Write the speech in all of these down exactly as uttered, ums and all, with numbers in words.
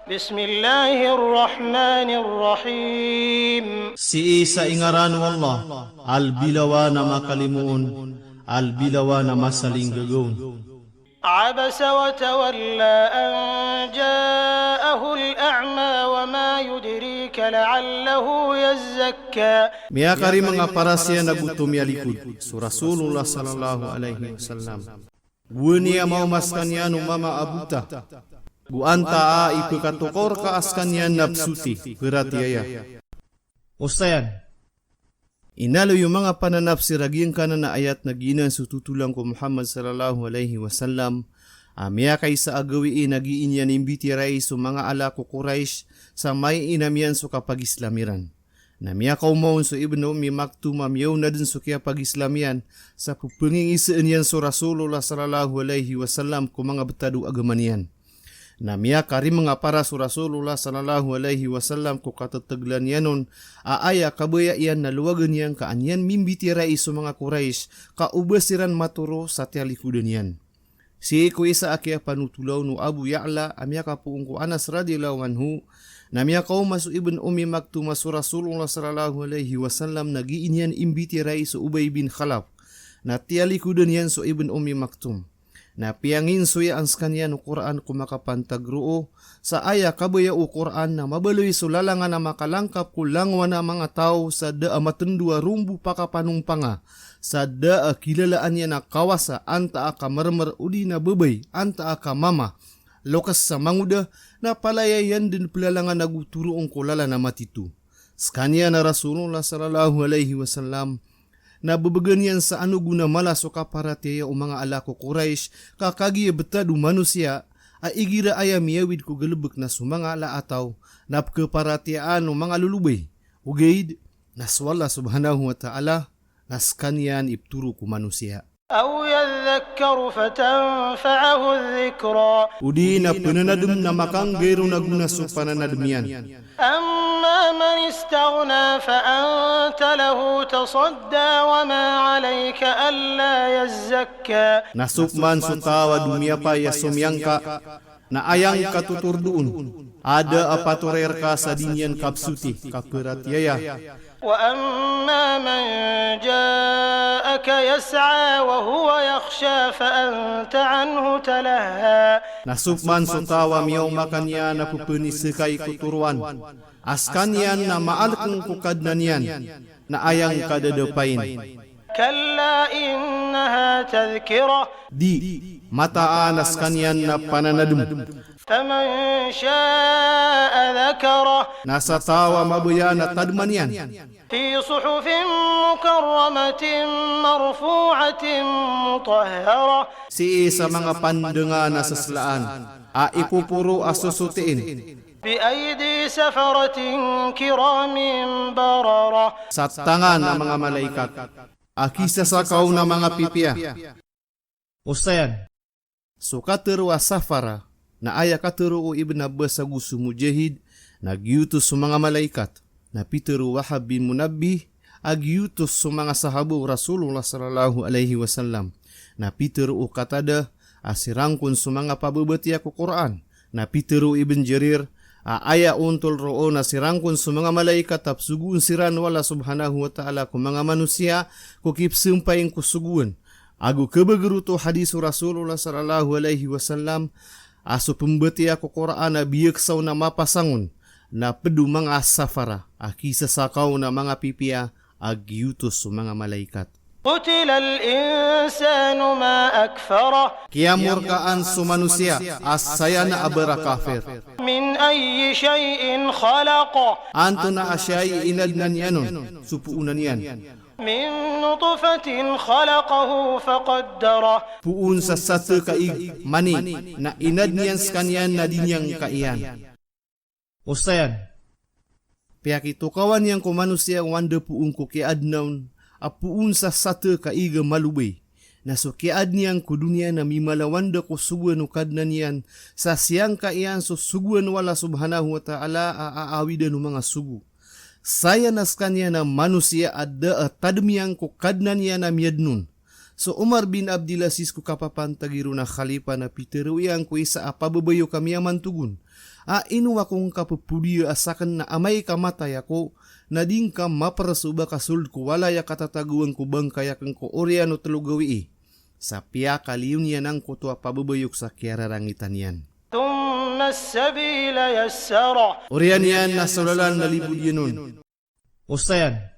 بسم الله الرحمن الرحيم. Sii sa ingaran o Allah, a lbilawan a makalimoon, a lbilawan a masalinggagaon. عبس وتولى أن جاءه الأعمى وما يدريك لعله يزكى. Miyakarimang a paras iyan ago tomiyalikod so Rasulullah sallallahu alaihi wasallam. Gowani a maoma skaniyan o mama a bota. Go antaa i pkatokaw rka a skaniyan na psoti, paratiyaya. Osayan. Inaloy o manga pananapsir a giyangkanan a ayat na giyanan so totolan ko Muhammad sallallahu alaihi wasallam a miyakaisa a gawii na gii niyan imbitiyarai so manga ala ko Quraysh sa maina miyan so kapagislam iran. Na miyakaoma on so Ibn Ummi Maktum a miyaona dn so kiyapagislam iyan sa ppangingisaan iyan so Rasulullah sallallahu alaihi wasallam ko manga btad o agama niyan. Na miyakarimang a paras o Rasulullah sallallahu alaihi wasallam ko katataglan iyan on a aya kabaya iyan na lowagan iyan ka an iyan mimbitiyarai so manga Quraysh ka o ba siran matoro sa tiyalikodan iyan. Sii ko isa a kiyapanothola on o Abu Ya'la a miyakapoon ko Anas radiyallahu anhu, na miyakaoma so Ibn Ummi Maktum a so Rasulullah sallallahu alaihi wasallam na gii niyan imbitiyarai so Ubay bin Khalaf. Na tiyalikodan iyan so Ibn Ummi Maktum. Na piyanginsoyaan skaniyan o Qur'an ko makapantag roo, sa aya kabaya o Qur'an na mabaloy so lalangan a makalangkap ko langowan a manga taw sa da a matndo a rombo pakapanompanga, sa da a kilalaan iyan a kawasa antaa ka marmar odi na babay antaa ka mama, loks sa mangoda, na palaya iyan dn plalangan ago toroon ko lalan a matito. Skaniyan a Rasulullah sallallahu alaihi wasallam, na bbgan iyan sa anogon a mala so kaparatiyaya o manga ala ko Quraysh, ka kagiya btad o manosiya a igira aya miyawid ko galbk na so manga ala a taw na pkhaparatiyayaan o manga lolobay. Ogaid na so Allah subhanahu wa ta'ala na skaniyan i ptoro ko manosiya. أو يذكر فتنفعه الذكرى. Odi na pnanadm na makanggairo na gona so pananadm iyan. أما من استغنى فأنت له تصدى وما عليك ألا يزكى. Na so pman so taw a domiyapay a somiyangka, na aya ngka totordoon a da a patoray rka sa di niyan kapsoti, kaparatiyaya. وأما من جاءك يسعى وهو يخشى فأنت عنه تلهى. Na so pman so taw a miyaoma ka niyan a pphanisakay ko toroan, a skaniyan na maalkng ko Kadnan iyan, na aya ngka dadapain. كلا إنها تذكرة. Di, mataan a skaniyan na pananadm. فمن شاء ذكره. Na sa taw a mabaya na tadman iyan. في صحف مكرمة مرفوعة مطهرة. Sii sa manga pandangan a saslaan a ipoporo a sosotiin. بأيدي سفرة كرام بررة. Sa tangan a manga malaikat a kisasakaw na manga pipiya. Osayan. So katharo a safara, na aya katharo o Ibn Abbas ago so Mujahid, na giyoto so manga malaikat, na pitharo o Wahab bin Munabbih, a giyoto so manga sahaba o Rasulullah sallallahu alaihi wasallam, na pitharo o Qatada, a sirangkon so manga pababatiya ko Qur'an, na pitharo o Ibn Jarir, a aya ontol roo na sirangkon so manga malaikat a psogoon siran o Allah subhanahu wa ta'ala ko manga manosiya, ko kipsampayin ko sogoon. Ago khabagr oto hadis o Rasulullah sallallahu alaihi wasallam, a so pmbatiya ko Qur'an a biyaksaw na mapasang on, na pd o manga safara a kisasakaw na manga pipiya, a giyoto so manga malaikat. قتل الإنسان ما أكفره. Kiyamorkaan so manosiya a saya na a barakafir. من أي شيء خلقه. Antonaa a shay i inadnan iyan on so poonan iyan. من نطفة خلقه فقدره. Poon sa sath ka ig mani na inadn iyan skaniyan na di niyan kaiyan. Osayan. Piyakitokawan iyan ko manosiya o anda poon ko kiyaadna on a poon sa sath ka ig a malobay. Na so kiyaadn iyan ko doniya na mimalawan da ko sogoan o Kadnan iyan, sa siyangka iyan so sogoan o Allah subhanahu wa ta'ala a aawidan o manga sogo. Saya na skaniyan a manosiya a da a tadm iyan ko Kadnan iyan a miyadn on. So Umar bin Abdul Aziz ko kapapantagi ron a khalifa na pitharo iyan ko isa a pababayok a miyamantogon. A ino ako ngka pphodiya a sakn na amay ka matay ako, na di ngka maper so ba ka sold ko walay a katatagowan ko bangkay akn ko oriyan o tlo gawii. Sa piyakaliyo niyan angkoto a pababayok sa kiyararangitan iyan. ثم السبيل يسره. Oriyan iyan na so lalan na libod iyan on. Osayan.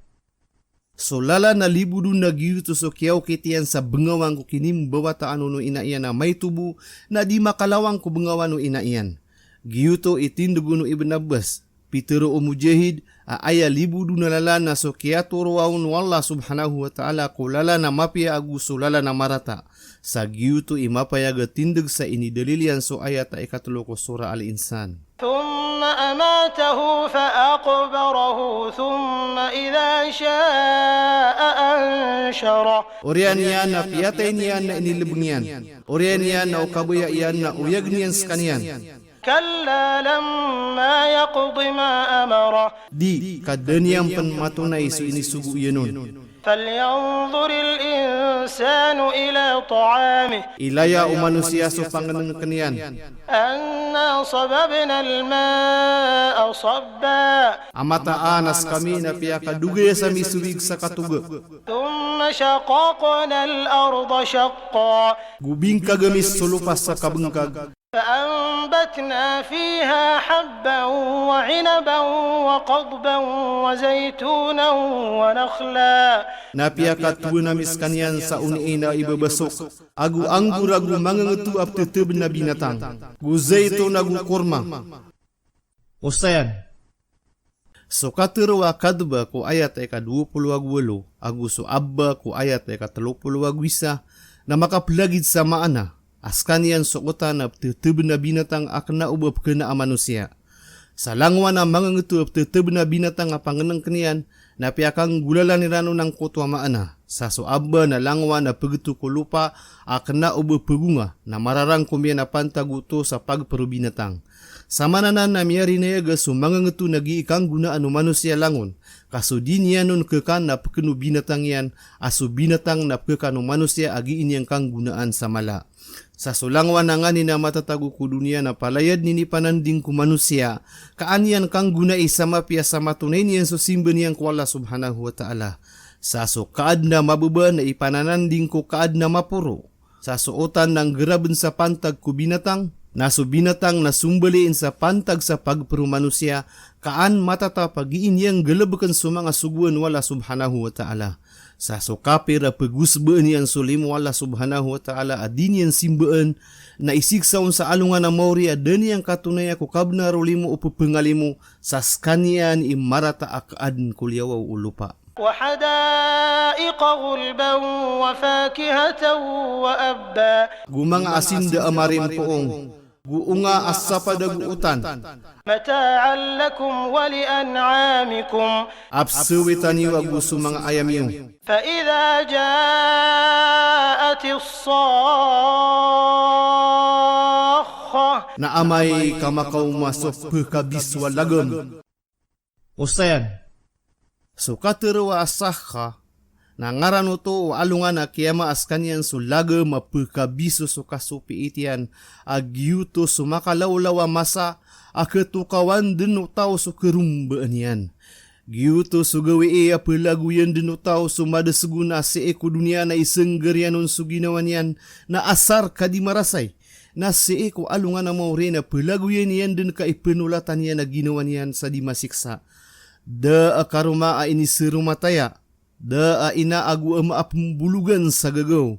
So lalan a libod on na giyoto so kiyaokit iyan sa bngawan ko kinimbawataan on o ina iyan a maito bo na di makalawang ko bngawan o ina iyan. Giyoto i tindg on o Ibn Abbas, pitharo o Mujahid, a aya libod on a lalan na so kiyatoroa on o Allah subhanahu wa ta'ala ko lalan a mapiya ago so lalan a marata. Sa giyoto i mapayag a tindg sa inidalil iyan so ayat a ikatlo ko Surah Al-Insan. ثم أماته فأقبره ثم إذا شاء أنشره. Oriyan iyan na piyatay niyan na inilbng iyan. Oriyan iyan na o kabaya iyan na oyagn iyan skaniyan. كلا لما يقض ما أمره. Di, ka da niyan pn matonay so inisogo iyan on. فلينظر الإنسان إلى طعامه. Ilaya o manosiya so pangnngkn iyan. أنا صببنا الماء صبا. A mataan a skami na piyakadogaya sa misowig sa katog. ثم شققنا الأرض شقا. Go bngkag ami so lopa sa kabngkag. فأنبتنا فيها حبا وعنبا وقضبا وزيتونا ونخلا. Na piyakatowan ami skaniyan sa onii na ibabasok, ago anggor ago mangngto a pthatabn a binatang, go zayton ago korma. Osayan. So katharo a Kadba ko ayat a ika dowa polo ago walo, ago so Abba ko ayat a ika tlo polo ago isa, na makaplagid sa maana a skaniyan so otan a pthatabn a binatang a kna o ba pkna a manosiya. Sa langowan a mangngto a pthatabn a binatang a pangnngkn iyan, na piyakanggolalan iran on angkoto a maana. Sa so Abba na langowan a pgto ko lopa a kna o ba pgonga, na mararangkom iyan a pantag oto sa pagpr o binatang. Sa maana nan na miyarinayag a so mangngto na gii kanggonaan o manosiya langon, ka so di niyan on khakan na pkn o binatang iyan, a so binatang na pkhakan o manosiya a gii niyan kanggonaan sa mala. Sa so langowan a nganin a matatago ko doniya na palaya dn inipananding ko manosiya, ka an iyan kanggonai sa mapiya sa matonay niyan so simba niyan ko Allah subhanahu wa ta'ala. Sa so kaadn a mababa na ipanananding ko kaadn a maporo. Sa so otan na nggrabn sa pantag ko binatang, na so binatang na sombalin sa pantag sa pagpr o manosiya, ka an matatap a gii niyan nggalbkn so manga sogoan o Allah subhanahu wa ta'ala. Sa so kapir a pgosbaan iyan so limo o Allah subhanahu wa ta'ala a di niyan simbaan, na isiksa on sa alongan a maori a da niyan katonaya ko kabnar o limo o pphangalimo, sa skaniyan i marata a kaadn ko liyawaw o lopa. وحدائق غلبا وفاكهة وأبا. Go manga asinda a marimpoong, go onga a sapada go otan. متاعا لكم ولأنعامكم. A pzawitan iyo ago so manga ayam iyo. فإذا جاءت الصاخة. Na amay ka makaoma so pkhabiso a lagm. Osayan. So katharo a sakha, na ngaran oto o alongan a kiyama a skaniyan so lagm a pkhabiso so kasopiit iyan, a giyoto so makalawlaw a masa a khatokawan dn o taw so kharombaan iyan. Giyoto so gawii a plagoyan dn o taw so madasgon a sii ko doniya na isnggar iyan on so ginawa niyan, na asar ka di marasay. Na sii ko alongan a maori na plagoyan iyan dn ka ipnolatan iyan a ginawa niyan sa di masiksa. Da a karoma a inisaromataya, da a ina ago ama a pmbologan sa gagaw,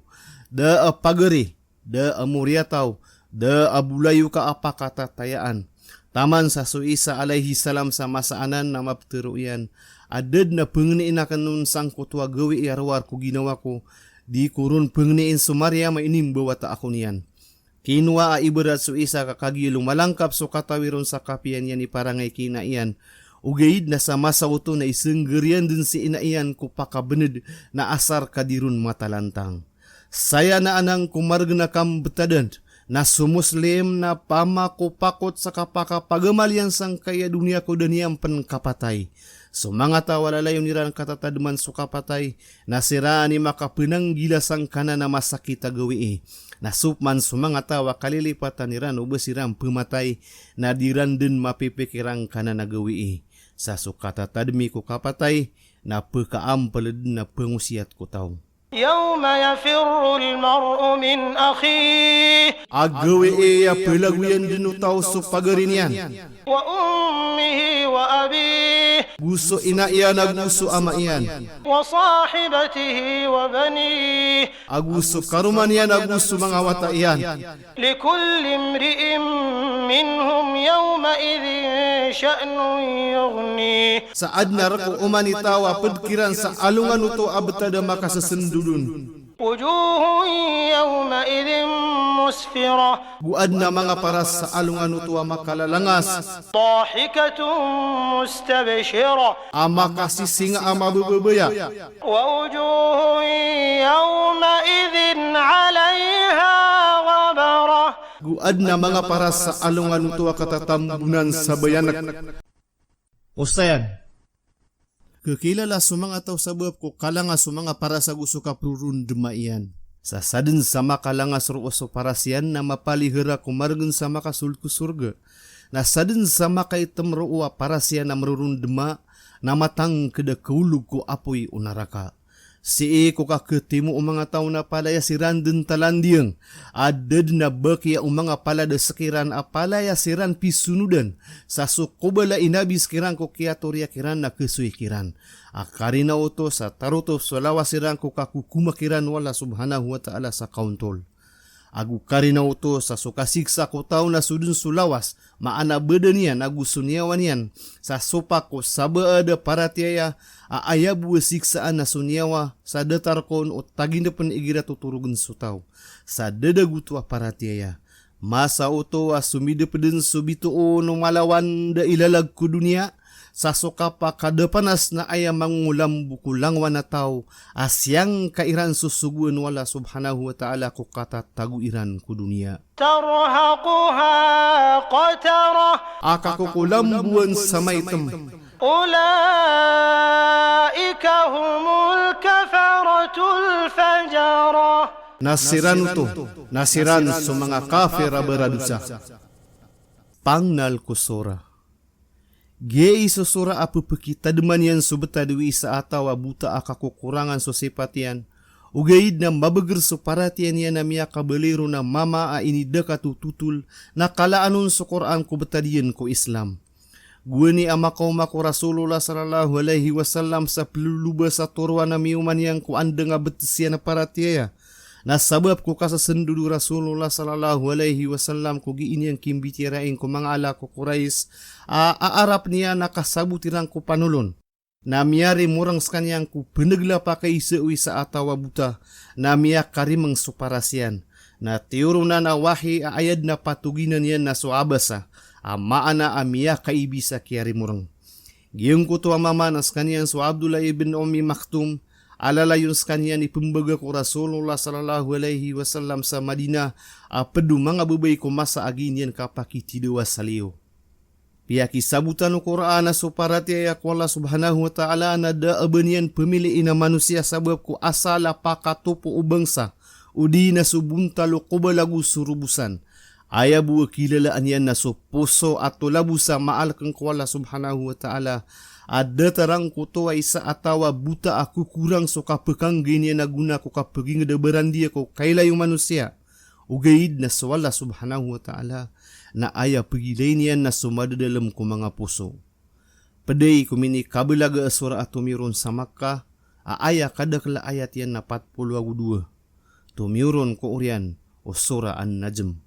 da a pagari, da a moriyataw, da a bolayoka a pakatatayaan. Taman sa so Isa alayhis salam sa masa anan na maptharo iyan a da dn a pngnii akn on sangkoto a gawii a rowar ko ginawa ko, di ko ron pngnii so Maryam a inimbawata ako niyan. Kinowa a ibarat so Isa ka kagiya lomalangkap so katawi ron sa kapiya niyan i parangay ki ina iyan. Ogaid na sa masa oto na isnggar iyan dn si ina iyan ko pakabnd na asar ka di ron matalantang. Saya na anan ko margn a kambtadand, Na so Muslim na pamakopakot sa kapakapagamal iyan sangkai a doniya ko da niyan pn kapatay. So manga taw a lalayon iran katatadman so kapatay, na siran i makapnanggila sangkanan a masakit a gawii. Na so pman so manga taw a kalilipatan iran o ba siran pmatay, na di ran dn mapipikir angkanan a gawii. Sa so katatadmi ko kapatay, na pkaampl dn a pngosiyat ko taw. يوم يفر المرء من أخيه. A gawii a plagoyan dn o taw so pagari niyan. وأمه وأبيه. Go so ina iyan ago so ama iyan. وصاحبته وبنيه. Ago so karoma niyan ago so manga wata iyan. لكل امرئ منهم يومئذ شأن يغنيه. Sa adn a rk o oman i taw a pd kiran sa alongan oto a btad a makasasndod on. وجوه يومئذ مسفرة. Go adn a manga paras sa alongan oto a makalalangas. ضاحكة مستبشرة. A makasisinga a mababaya. ووجوه يومئذ عليها غبرة. Go adn a manga paras sa alongan oto a katatambonan sa bayanek. Osayan. Khakiilala so manga taw sabap ko kalangas o manga paras ago so kaprorondma iyan. Sa sadn sa makalangas roo so paras iyan na mapalihara ko margn sa makasold ko sorga. Na sadn sa makaitm roo a paras iyan a mrorondma na matangkd a kaolog ko apoy o naraka. Sii ko kakhatimo o manga taw na palaya siran dn talandiyang a da dn a bakiya o manga palad a skiran a palaya siran pisonodan sa so kobal a inabi skiran ko kiyatoriya kiran na khasoy kiran. A karina oto sa tarotop so lawas iran ko kakokoma kiran o Allah subhanahu wa ta'ala sa kaontol. Ago karina oto sa so kasiksa ko taw na so dn so lawas, maana badan iyan ago so niyawa niyan, sa sopak ko sabaad a paratiyaya a aya bo a siksaan na so niyawa, sa datar kon o taginepn igira totorogn so taw. Sa dadagoto a paratiyaya. Masa oto a somidp dn so bitoon o malawan da ilalag ko doniya, sa so kapakadapanas na aya mangongolambo ko langowan a taw a siyangka iran sosogoan o Allah subhanahu wa ta'ala ko katatago iran ko doniya. ترهقها قترة. A kakokolamboan sa maitm. أولئك هم الكفرة الفجرة. Na siran oto, na siran so manga kafir a baradosa. Pangnal ko sora. Giyai so sora a ppkitadman iyan so btad o isa a taw a bota a kakokorangan so sipat iyan, ogaid na mabagr so paratiyaya niyan a miyakabaloy ron a mama a inidakat o totol, na kalaan on so Qur'an ko btad iyan ko Islam. Gowani a makaoma ko Rasulullah sallallahu alaihi wasallam sa ploloba sa toroan a miyoman iyan ko andang a bts iyan a paratiyaya. Na sabap ko kasasndod o Rasulullah sallallahu alaihi wasallam ko gii niyan kimbitiyarai ko manga ala ko Quraysh a aarap niyan a kasabot iran ko panolon. Na miyarimorang skaniyan ko pnglap a kaisa o isa a taw a bota, na miyakarimang so paras iyan. Na tiyoronan a wahi a aya dn a patoginan iyan na so abasa, a maana a miyakaibi sa kiyarimorang. Giyangkoto a mama na skaniyan so Abdullah ibn Ummi Maktum, a lalayon skaniyan i pmbaga ko Rasulullah sallallahu alaihi wasallam sa Madinah, a pd o manga babay ko masa a gii niyan kapakitidawa sa liyo. Piyakisabotan o Qur'an a so paratiyaya ko Allah subhanahu wa ta'ala na da a ba niyan pmiliin a manosiya sabap ko asal a pakatopo o bangsa, odi na so bontal o kobal ago so robosan. Aya bo a kilalaan iyan na so poso a tolabos a maalkn ko Allah subhanahu wa ta'ala, a datar angkoto a isa a taw a bota a kokorang so kapkanggay niyan a gona ko kapgingd a barandiya ko kailay o manosiya. Ogaid na so Allah subhanahu wa ta'ala na aya pgilayn iyan na so madadalm ko manga poso. Pd i ko minikablag a sora a tomiyoron sa Makkah, a aya kadakl a ayat iyan na pat polo ago dowa. Tomiyoron ko oriyan o Sora An-Najm.